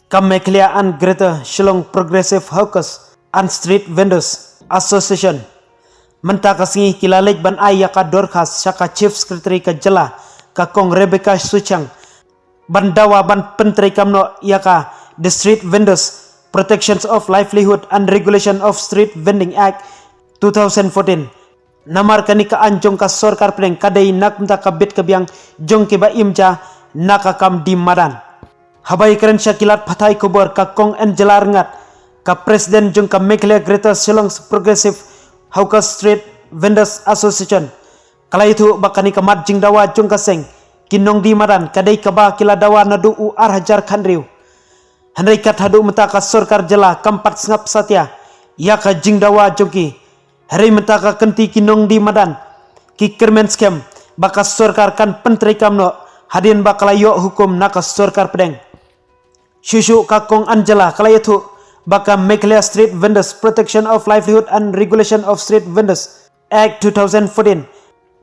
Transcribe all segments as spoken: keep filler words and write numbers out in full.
Ka Meghalaya and Greater Shillong Progressive Hawkers and Street Vendors Association mynta ka sngi ki la leit ban ai ïa ka dorkhas sha ka Chief Secretary ka jylla, ka Kong Rebecca Suchiang, ban dawa ban pyntreikam noh ïa ka The Street Vendors Protections of Livelihood and Regulation of Street Vending Act two thousand fourteen. Namar kane ka aiñ jong ka sorkar pdeng ka dei na ka bynta ka bit ka biang jong kiba im ja na ka kam die madan. Haba ïakren sha ki lad pathai khubor, ka Kong Angela Ryngat, ka President jong ka Meghalaya Greater Shillong Progressive Hawker Street Vendors Association, ka la ïathuh ba kane ka mat jingdawa jong ka seng ki nongdie madan ka dei kaba ki la dawa naduh u ar hajar khathynriew. Hynrei kat haduh mynta ka sorkar jylla kam pat sngap satia ïa ka jingdawa jong ki. Hynrei mynta ka kynti ki nongdie madan ki kyrmen skhem ba ka sorkar kan pyntreikam noh hadien ba ka la ïoh hukum na ka sorkar pdeng. Shuh shuh ka Kong Angela ka la ïathuh ba ka Meghalaya Street Vendors Protection of Livelihood and Regulation of Street Vendors Act two thousand fourteen,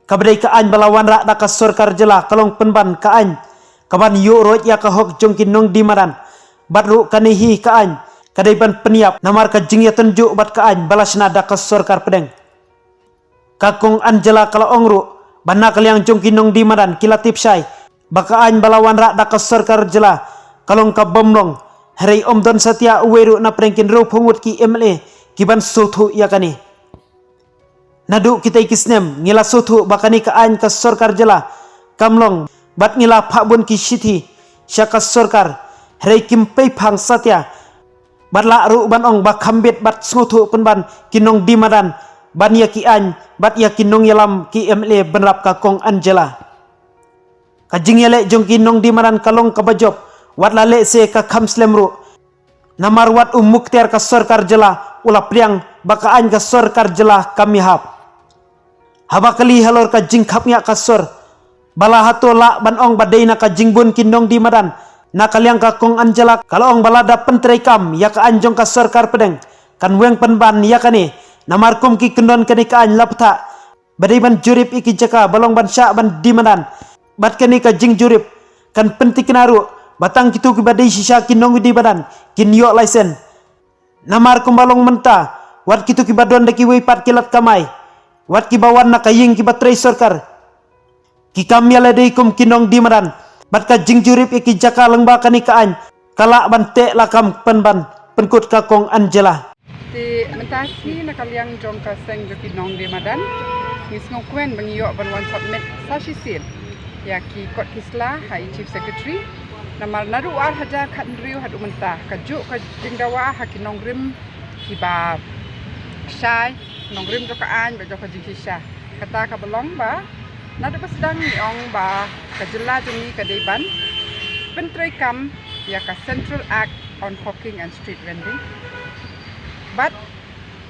kaba dei ka aiñ ba la wanrah da ka sorkar jylla, ka long pynban ka aiñ kaban ïuh roit ïa ka hok jong ki nongdie madan. Bad ruh kane hi ka aiñ ka dei ban pynïap namar ka jingïatynjuh bad ka aiñ ba la shna da ka sorkar pdeng. Ka Kong Angela ka la ong ruh ba na ka liang jong ki nongdie madan ki la tip shai ba ka aiñ ba la wanrah da ka sorkar jylla ka long ka bym long. Hynrei ym don satia uwei ruh na pdeng ki hynriewphew ngut ki M L A kiban sngewthuh ïa kane. Naduh kitei ki snem ngi la sngewthuh ba kane ka aiñ ka sorkar jylla kam long bad ngi la phah bun ki shithi sha ka sorkar, hynrei kim pei phang satia. Bad lah ruh ban ong ba kham bit bad sngewthuh pynban ki nongdie madan ban ïa ki aiñ bad ïa ki nongïalam ki M L A bynrap ka Kong Angela. Ka jingïaleh jong ki nongdie madan ka long kaba jop, wat la lehse ka kham slem ruh. Namar wat u muktiar ka sorkar jylla u la pdiang ba ka aiñ ka sorkar jylla kam ïahap. Haba kylli halor ka jingkhapngiah ka sor, ba la hato lah ban ong ba dei na ka jingbun ki nongdie madan, na ka liang ka Kong Angela ka la ong ba lada pyntreikam ïa ka aiñ jong ka sorkar pdeng kan weng pynban ïa kane. Namar kum ki kyndon kane ka aiñ la bthah ba dei ban jurip ïa ki jaka ba long ban shah ban die madan. Bad kane ka jingjurip kan pyntikna ruh ba tang kito kiba dei shisha ki nongdie madan kin ïoh license. Namar kumba long mynta, wat kito kiba don da kiwei pat ki lad kamai, wat kiba wan na ka ïing kiba trei sorkar, ki kam ïalade kum ki nongdie madan. Bad ka jingjurip ïa ki jaka lyngba kane ka aiñ ka lah ban teh lakam pynban, pynkut ka Kong Angela. Te mynta shi na ka liang jong ka seng jong ki nongdie madan, ngi sngewkmen ba ngi ïoh ban wan submit sa shisien ïa ki kot ki sla ha i Chief Secretary. Namar naduh u ar hajar khathynriew haduh mynta ka juh ka jingdawa ha ki nongrim kiba shai, nongrim jong ka aiñ bad jong ka jingshisha. Kata kaba long ba naduh ba sdang ngi ong ba ka jylla jong ngi ka dei ban pyntreikam ïa ka Central Act on Hawking and Street Vending. Bad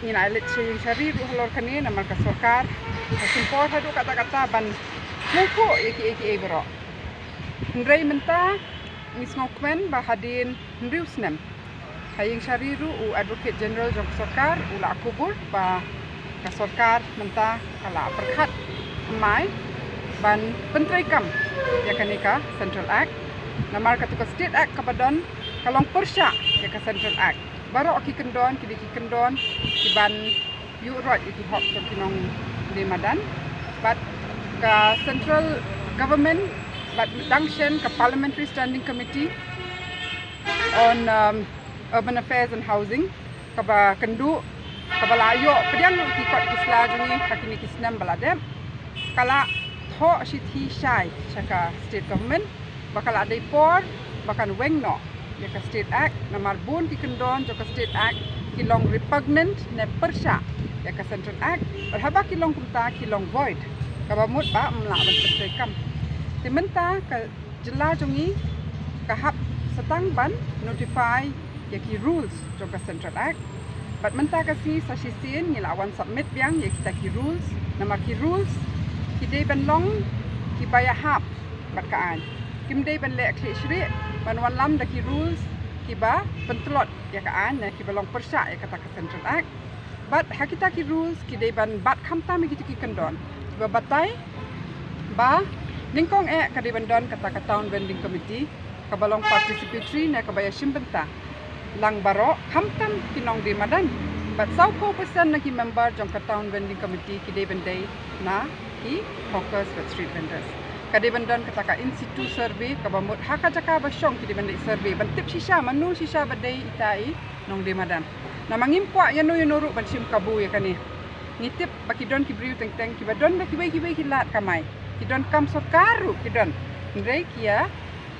ngin ai leit sha ïing sha ri ruh halor kane namar ka sorkar ka sngewpor haduh katta katta ban sngewthuh ïa kiei kiei baroh. Hynrei mynta ngi sngewkmen ba hadien hynriew snem ha ïing sha ri ruh u Advocate General jong ka sorkar u la kubur ba ka sorkar mynta ka la pyrkhat thymmai ban pyntreikam ïa kane ka Central Act. Namar katu ka State Act kaba don ka long pyrshah ïa ka Central Act. Baroh ki kyndon ki dei ki kyndon kiban ïuh roit ïa ki hok jong ki nongdie madan. Bad ka Central Government bad dang shen ka Parliamentary Standing Committee on, um, Urban Affairs and Housing kaba kynduh, kaba la ïoh pdiang ïa ki kot ki sla jong ngi ha kine ki snem ba la dep, ka la thoh shithi shai sha ka State Government ba ka la dei por ba kan weng noh ïa ka State Act, namar bun ki kyndon jong ka State Act ki long repugnant ne pyrshah ïa ka Central Act. Bad haba ki long kumta ki long void, kaba mut ba ym lah ban pyntreikam. Te mynta ka jylla jong ngi ka hap sa tang ban notify ïa ki rules jong ka Central Act. Bad mynta ka sngi sa shisien ngi la wan submit biang ïa kita ki rules. Namar ki rules ki dei ban long kiba ïahap bad ka aiñ. Kim dei ban leh khlieh shrieh ban wallam da ki rules kiba pyntlot ïa ka aiñ ne kiba long pyrshah ïa kata ka Central Act. Bad ha kita ki rules ki dei ban bat khamtam ïa kita ki kyndon kiba batai ba nyngkong eh ka dei ban don kata ka Town Vending Committee. kaba long participatory ne kaba ïashim bynta lang baroh, khamtam ki nongdie madan. Bad sawphew percent na ki member jong ka Town Vending Committee ki dei ban dei na ki hawkers bad street vendors. Ka dei ban don kata ka in situ survey, kaba mut ha ka jaka ba shong ki dei ban dei survey ban tip shisha mano shisha ba dei ita i nongdie madan. Namar ngim kwah ïano ïano ruh ban shim kabu ïa kane. Ngi tip ba ki don ki briew teng teng kiba don da kiwei kiwei ki lad kamai, ki don kam sorkar ruh ki don, hynrei ki ïa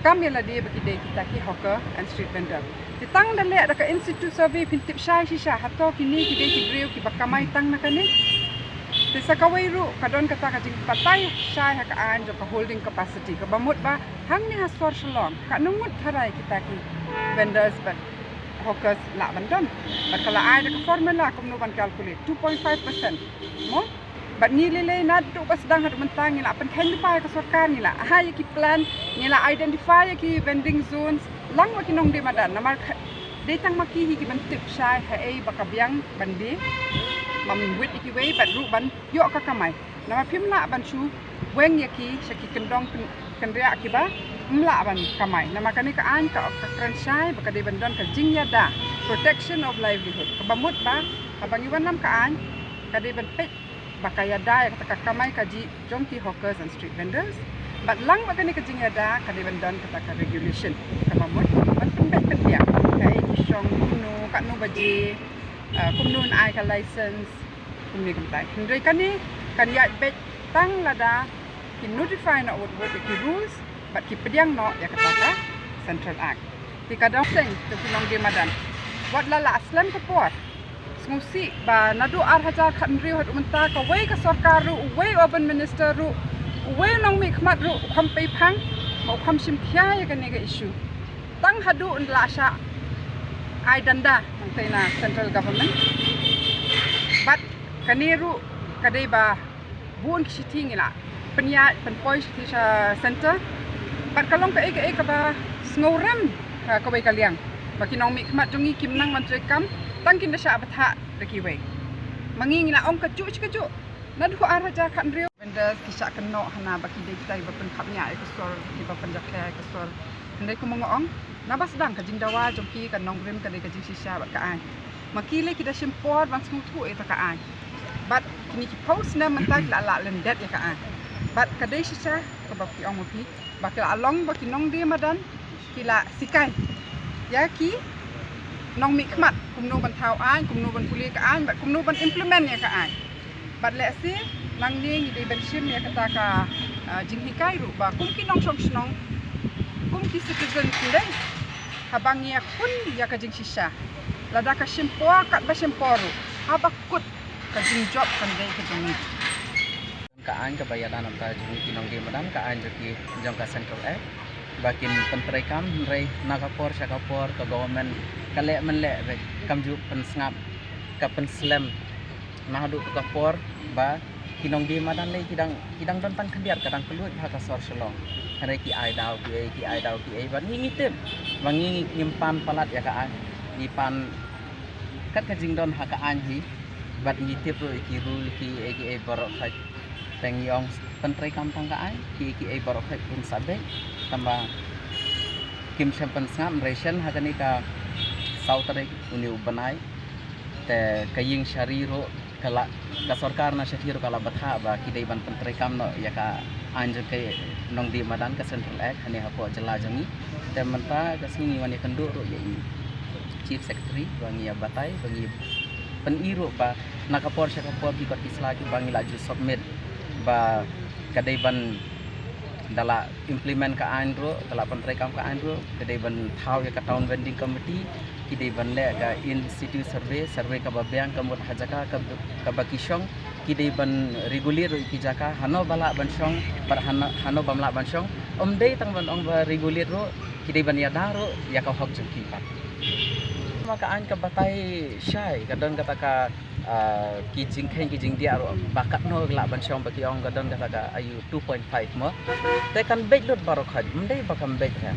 kam ïa lade ba ki dei kita ki hawker and street vendor. Te tang da leh da ka in situ survey phin tip shai shisha hato kine ki dei ki briew kiba kamai tang na kane. Te sa kawei ruh ka don kata ka jingbatai shai ha ka aiñ jong ka holding capacity, kaba mut ba hangne ha sor Shillong katno ngut tharai kita ki vendors bad hawkers lah ban don. Bad ka la ai da ka formula kumno ban calculate two point five percent. Mo? Bad ngi lei lei naduh ba sdang haduh mynta ngi la pynkheiñ lypa ïa ka sorkar, ngi la ai ïa ki plan, ngi la identify ïa ki vending zones lang bad ki nongdie madan. Namar ka dei tang ma ki hi ki ban tip shai haei ba ka biang ban die, ban wit ïa kiwei bad ruh ban ïoh ka kamai. Namar phim lah ban shu weng ïa ki sha ki kyndong kyn-, kynriah kiba ym lah ban kamai. Namar kane ka aiñ ka, ka kren shai ba ka dei ban don ka jingïada, protection of livelihood, kaba mut ba haba ngi wan nam ka aiñ ka dei ban peit ba ka ïada ïa kata ka kamai kajih jong ki hawkers and street vendors. Bad lang bad kane ka jingïada ka dei ban don kata ka regulation, kaba mut ban pynbeit pynbiang kaei ki shong kumno, katno baje, ah, kumno yn ai ka license, kumne kumtai. Hynrei kane kan ïaid beit tang lada ki notify noh wut wut ïa ki rules bad ki pdiang noh ïa kata ka Central Act. Te ka dang seng te ki nongdie madan, wat la la slem ka por. Sngewsih ba naduh ar hajar khathynriew haduh mynta kawei ka sorkar ruh, uwei urban minister ruh, uwei u nongmihkhmat ruh u kham peiphang, ba u kham shim khia ïa kane ka issue. Tang haduh yn la shah ai danda nangtei na central government. Bad kane ruh ka dei ba bun ki shithi ngi la pynïaid pynpoi shithi sha center. Bad ka long kaei kaei kaba sngewrem ha kawei ka liang ba ki nongmihkhmat jong ngi kim nang ban trei kam, tang kin da shah bthah da kiwei. Ma ngi ngi la ong kajuh shi kajuh. Naduh ar hajar khathynriew vendors ki shah kynnoh hana ba ki dei kitai ba pynkhapngiah ïa ka sor, kiba pynjakhlia ïa ka sor. Hynrei kumba nga ong, naba sdang ka jingdawa jong ki ka nongrim ka dei ka jingshisha bad ka aiñ. Ma ki lei ki da shim por ban sngewthuh ïa ka aiñ. Bad kine ki phew snem mynta ki la lah lyndet ïa ka aiñ. Bad ka dei shisha kaba ki ong ma phi ba ki la long ba ki nongdie madan ki la sikai ïa ki nongmihkhmat kumno ban thaw aiñ, kumno ban pule ka aiñ bad kumno ban implement ïa ka aiñ. Bad lehse nangne ngi dei ban shim ïa kata ka, ah, jinghikai ruh ba kum ki nongshong shnong, kum ki citizen, hynrei haba ngi ïakhun ïa ka jingshisha, lada ka shim por katba shim por ruh, haba kut ka jingjop kan dei ka jong ngi. Ka aiñ kaba ïada na bynta jong ngi ki nongdie madan, ka aiñ jong ki jong ka Central Act ba kin pyntreikam, hynrei na ka por sha ka por ka government ka leh mynleh beit, kam ju pynsngap, ka pynslem. Naduh tu ka por ba ki nongdie madan lei ki dang, ki dang don tang khyndiat, ka dang kylluid ha ka sor Shillong. Hynrei ki ai daw kiei, ki ai daw kiei, bad ngi ngi tip ba ngi ngim pan palat ïa ka aiñ, ngi pan kat ka jingdon ha ka aiñ hi. Bad ngi tip ruh ïa ki rule kiei kiei baroh khoit. Te ngi ong pyntreikam tang ka aiñ, kiei kiei baroh khoit kin sa beit. Tangba kim shym pynsngap, hynrei shen ha kane ka saw tarik une u bnai. Te ka ïing shari ruh ka la, ka sorkar na shathie ruh ka la bthah ba ki dei ban pyntreikam noh ïa ka aiñ jong ki nongdie madan, ka Central Act, hangne hapoh jylla jong ngi. Te mynta ka sngi ngi wan ïakynduh ruh ïa i Chief Secretary ba ngi ïa batai, ba ngi pyni ruh ba na ka por sha ka por ki kot ki sla kiba ngi la ju submit ba ka dei ban, da la implement ka aiñ ruh, da la pyntreikam ka aiñ ruh, ka dei ban thaw ïa ka Town Vending Committee, ki dei ban leh ka in situ survey, survey kaba biang, ka mut ha jaka ka, kaba ki shong, ki dei ban regulate ruh ïa ki jaka hano ba lah ban shong bad hano, hano bym lah ban shong. Ym dei tang ban ong ba regulate ruh, ki dei ban ïada ruh ïa ka hok jong ki pat. Ma ka aiñ ka batai shai, ka don kata ka, ah, ki jingkheiñ ki jingdiah ruh ba katno lah ban shong, ba ki ong ka don kata ka ayu two point five mo. Te kan beit lut baroh khoit, ym dei ba kan beit ha.